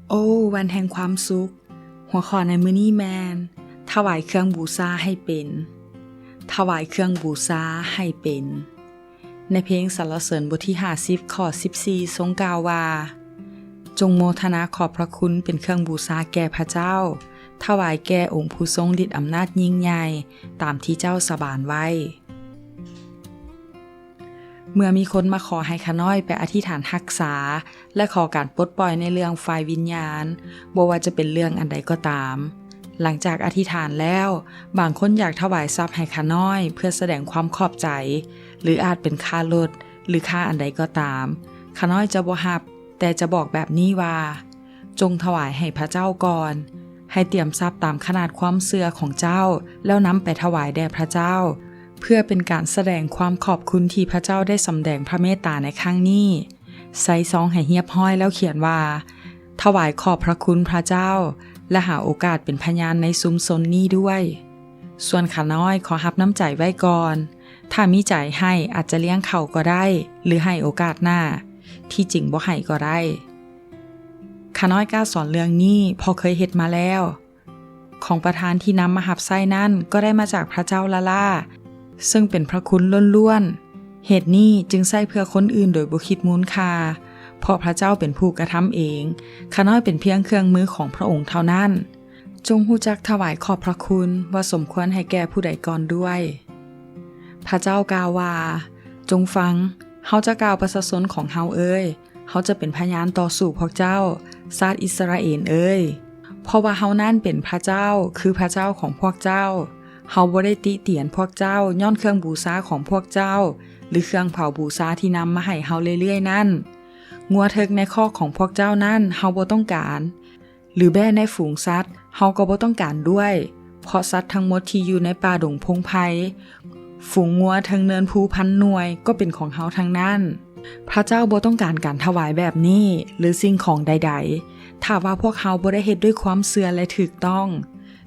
ໂອ້ ວັນແຫ່ງຄວາມສຸກ. ຫົວຂໍ້ໃນມື້ນີ້ແມ່ນ ຖວາຍເຄື່ອງບູຊາໃຫ້ເປັນ. ຖວາຍເຄື່ອງບູຊາໃຫ້ເປັນ. ໃນເພງສັນລະເສີນບົດທີຫ້າສິບ ຂໍ້ສິບສີ່ ຊົງກ່າວວ່າ, ຈົ່ງໂມທະນາຂອບພະຄຸນເປັນເຄື່ອງບູຊາແກ່ພະເຈົ້າ, ຖວາຍແກ່ອົງຜູ້ຊົງລິດອຳນາດຍິ່ງໃຫຍ່, ຕາມທີ່ເຈົ້າສາບານໄວ້. ເມື່ອມີຄົນມາຂໍໃຫ້ຂ້ານ້ອຍໄປອະທິຖານຮັກສາ ແລະ ຂໍການປົດປ່ອຍໃນເລື່ອງຝ່າຍວິນຍານ, ບໍ່ວ່າຈະເປັນເລື່ອງອັນໃດກໍຕາມ, ຫຼັງຈາກອະທິຖານແລ້ວ, ບາງຄົນຢາກຖວາຍຊັບໃຫ້ຂ້ານ້ອຍເພື່ອສະແດງຄວາມຂອບໃຈ, ຫຼື ອາດເປັນຄ່າລົດ ຫຼື ຄ່າອັນໃດກໍຕາມ. ຂ້ານ້ອຍຈະບໍ່ຮັບ, ແຕ່ຈະບອກແບບນີ້ວ່າ, ຈົ່ງຖວາຍໃຫ້ພະເຈົ້າກ່ອນ. ໃຫ້ຕຽມຊັບຕາມຂະໜາດຄວາມເຊື່ອຂອງເຈົ້າ, ແລ້ວນຳໄປຖວາຍແດ່ພະເຈົ້າ, ເພື່ອເປັນການສະແດງຄວາມຂອບຄຸນທີ່ພະເຈົ້າໄດ້ສຳແດງພະເມດຕາໃນຄັ້ງນີ້. ໃສ່ຊອງໃຫ້ຮຽບຮ້ອຍ ແລ້ວຂຽນວ່າ, ຖວາຍຂອບພະຄຸນພະເຈົ້າ ແລະ ຫາໂອກາດເປັນພະຍານໃນຊຸມຊົນນີ້ດ້ວຍ. ສ່ວນຂ້ານ້ອຍຂໍຮັບນ້ຳໃຈໄວ້ກ່ອນ. ຖ້າມີໃຈໃຫ້ ອາດຈະລ້ຽງເຂົ້າກໍໄດ້ ຫຼື ໃຫ້ໂອກາດໜ້າ, ທີ່ຈິງບໍ່ໃຫ້ກໍໄດ້. ຂ້ານ້ອຍກ້າສອນເລື່ອງນີ້ ເພາະເຄີຍເຮັດມາແລ້ວ. ຂອງປະທານທີ່ນຳມາຮັບໃຊ້ນັ້ນ ກໍໄດ້ມາຈາກພະເຈົ້າລ້າໆ, ເຊິ່ງເປັນພະຄຸນລ້ວນໆ. ເຫດນີ້ຈຶ່ງໃຊ້ເພື່ອຄົນອື່ນໂດຍບໍ່ຄິດມູນຄ່າ, ເພາະພະເຈົ້າເປັນຜູ້ກະທຳເອງ, ຂ້ານ້ອຍເປັນພຽງເຄື່ອງມືຂອງພະອົງເທົ່ານັ້ນ. ຈົ່ງຮູ້ຈັກຖວາຍຂອບພະຄຸນວ່າສົມຄວນໃຫ້ແກ່ຜູ້ໃດກ່ອນດ້ວຍ. ພະເຈົ້າກ່າວວ່າ, ຈົ່ງຟັງ, ເຮົາຈະກ່າວປະຊາຊົນຂອງເຮົາເອີຍ, ເຮົາຈະເປັນພະຍານຕໍ່ສູ້ພວກເຈົ້າ, ຊາດອິດສະຣາເອນເອີຍ. ເພາະວ່າເຮົານັ້ນເປັນພະເຈົ້າ, ຄືພະເຈົ້າຂອງພວກເຈົ້າ. ເຮົາບໍ່ໄດ້ຕິຕຽນພວກເຈົ້າຍ້ອນເຄື່ອງບູຊາຂອງພວກເຈົ້າ ຫຼື ເຄື່ອງເຜົາບູຊາທີ່ນຳມາໃຫ້ເຮົາເລື້ອຍໆນັ້ນ. ງົວເຖິກໃນຄອກຂອງພວກເຈົ້ານັ້ນເຮົາບໍ່ຕ້ອງການ, ຫຼື ແບ້ໃນຝູງສັດເຮົາກໍບໍ່ຕ້ອງການດ້ວຍ, ເພາະສັດທັງໝົດທີ່ຢູ່ໃນປ່າດົງພົງໄພ, ຝູງງົວເທິງເນີນພູພັນໜ່ວຍກໍເປັນຂອງເຮົາທັງນັ້ນ. ພະເຈົ້າບໍ່ຕ້ອງການການຖວາຍແບບນີ້ ຫຼື ສິ່ງຂອງໃດໆ, ຖ້າວ່າພວກເຮົາບໍ່ໄດ້ເຮັດດ້ວຍຄວາມເຊື່ອ ແລະ ຖືກຕ້ອງ.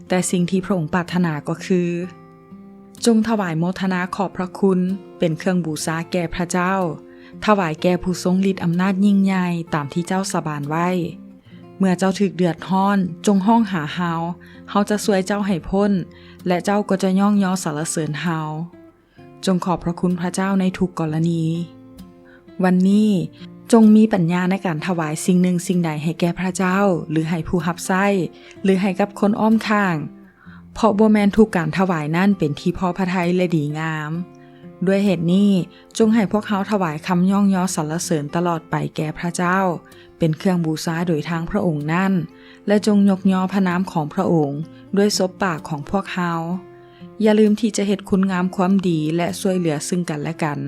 ແຕ່ສິ່ງທີ່ພະອົງປາດຖະໜາກໍຄື, ຈົ່ງຖວາຍໂມທະນາຂອບພະຄຸນເປັນເຄື່ອງບູຊາແກ່ພະເຈົ້າ, ຖວາຍແກ່ຜູ້ຊົງລິດອຳນາດຍິ່ງໃຫຍ່ຕາມທີ່ເຈົ້າສາບານໄວ້. ເມື່ອເຈົ້າຖືກເດືອດຮ້ອນ, ຈົ່ງຮ້ອງຫາເຮົາ, ເຮົາຈະຊ່ວຍເຈົ້າໃຫ້ພົ້ນ, ແລະ ເຈົ້າກໍຈະຍ້ອງຍໍສັນລະເສີນເຮົາ. ຈົ່ງຂອບພະຄຸນພະເຈົ້າໃນທຸກກໍລະນີ. ວັນນີ້, ຈົ່ງມີປັນຍາໃນການຖວາຍສິ່ງໜຶ່ງສິ່ງໃດໃຫ້ແກ່ພະເຈົ້າ, ຫຼື ໃຫ້ຜູ້ຮັບໃຊ້, ຫຼື ໃຫ້ກັບຄົນອ້ອມຂ້າງ, ເພາະບໍ່ແມ່ນທຸກການຖວາຍນັ້ນເປັນທີ່ພໍພະໄທ ແລະ ດີງາມ. ດ້ວຍເຫດນີ້, ຈົ່ງໃຫ້ພວກເຮົາຖວາຍຄຳຍ້ອງຍໍສັນລະເສີນຕະຫຼອດໄປແກ່ພະເຈົ້າ, ເປັນເຄື່ອງບູຊາໂດຍທາງພະອົງນັ້ນ, ແລະ ຈົ່ງຍົກຍໍພະນາມຂອງພະອົງດ້ວຍສົບປາກຂອງພວກເຮົາ. ຢ່າລືມທີ່ຈະເຮັດຄຸນງາມຄວາມດີ ແລະ ຊ່ວຍເຫຼືອຊຶ່ງກັນແລະກັນ,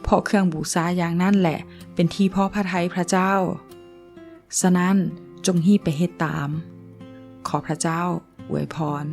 ເພາະເຄື່ອງບູຊາຢ່າງນັ້ນແຫຼະເປັນທີ່ພໍພະໄທພະເຈົ້າ. ສະນັ້ນ, ຈົ່ງຮີບໄປເຮັດຕາມ. ຂໍພະເຈົ້າອວຍພອນ.